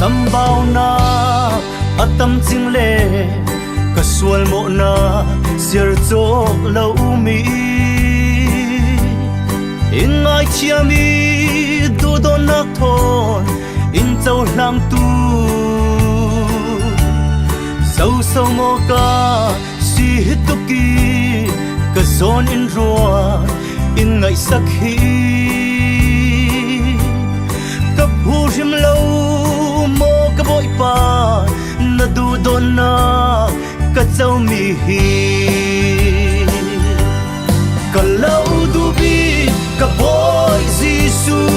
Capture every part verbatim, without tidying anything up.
Tambaunak a tam cing le ka sual mawhna siar cawk lo mi, in ngaithiam i duhdawtnak thawn in cohlangtu, soso maw ka si hi tuk i ka zawn in ruat in ngaihsak hi. Ka phu hrim lo maw ka Bawipa, na duhdawtnak ka co mi hi. Ka lo duh bik ka Bawi Jesuh,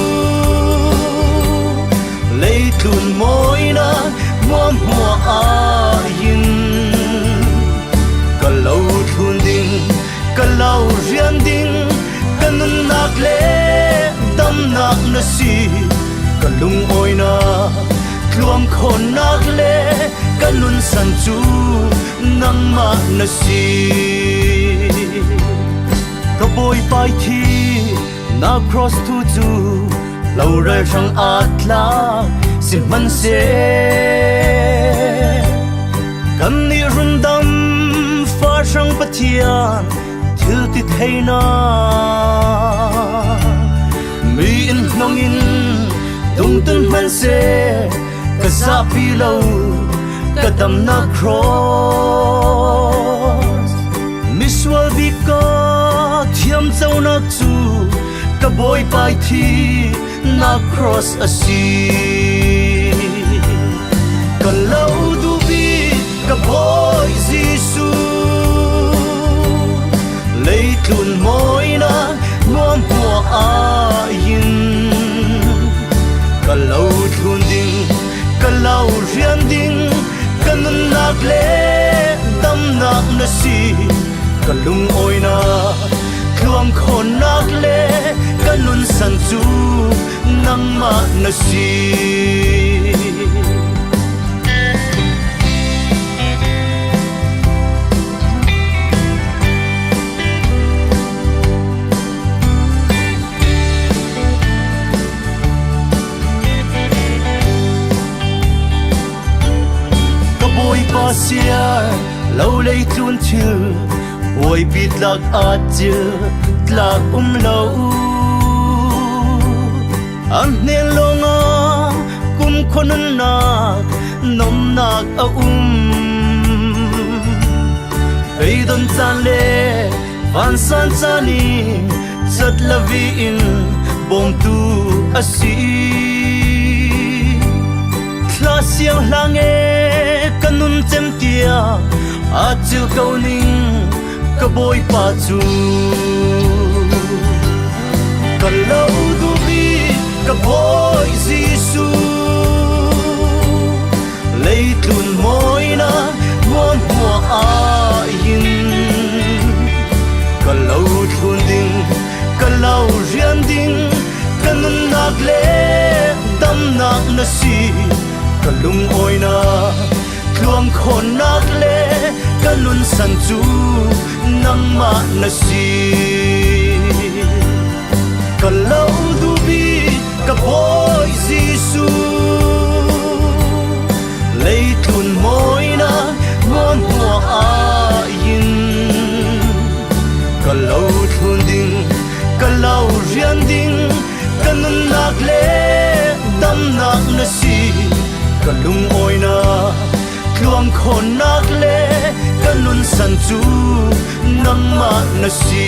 leitlun mawinak hmuahhmuah ah in ka lo thlun ding, ka lo rian ding, ka nunnak le damnak na si. Ka lungawinak, tluangkhawnnak le ka nunsan cu nangmah na si. Ka Bawipa i thihna cross thu cu hloral hrang at tlak si hmanhseh, kannih rundam fa hrang Pathian thil ti theihnak, mi in hnong in dungtun hmanhseh, ka zahpi lo ka damnak cross. Misual bik ka thiamconak cu ka Bawipa i thihnak cross a si. Ka lo duh bik ka Bawi Jesuh, leitlun mawinak hmuahhmuah ah in ka lo thlun ding, ka lo rian ding, ka nunnak le damnak na si. Ka lungawinak, tluangkhawnnak le ka nunsan cu nangmah na si. Ka Bawipa siar lo leitlun thil, huaipi tlak ah cil tlak um lo. A hnen lawngah kumkhua nunnak nomnak a um. Peidon caan le vansan caan i cat lo in bawmtu a si. Thla sianghlang e ka nun cem tiang a cil ko ning ka Bawipa cu. Ka lo duh bik ka Bawi Jesuh, leitlun mawinak hmuahhmuah ah in ka lo thlun ding, ka lo rian ding, ka nunnak le damnak na si. Ka lungawinak, tluangkhawnnak le ka nunsan cu nangmah na si. Ka lo duh bik ka Bawi Jesuh, leitlun mawinak hmuahhmuah ah in ka lo thlun ding, ka lo rian ding, ka nunnak le damnak na si. Ka lungawinak, tluangkhawnnak le ka nunsan cu nangmah na si.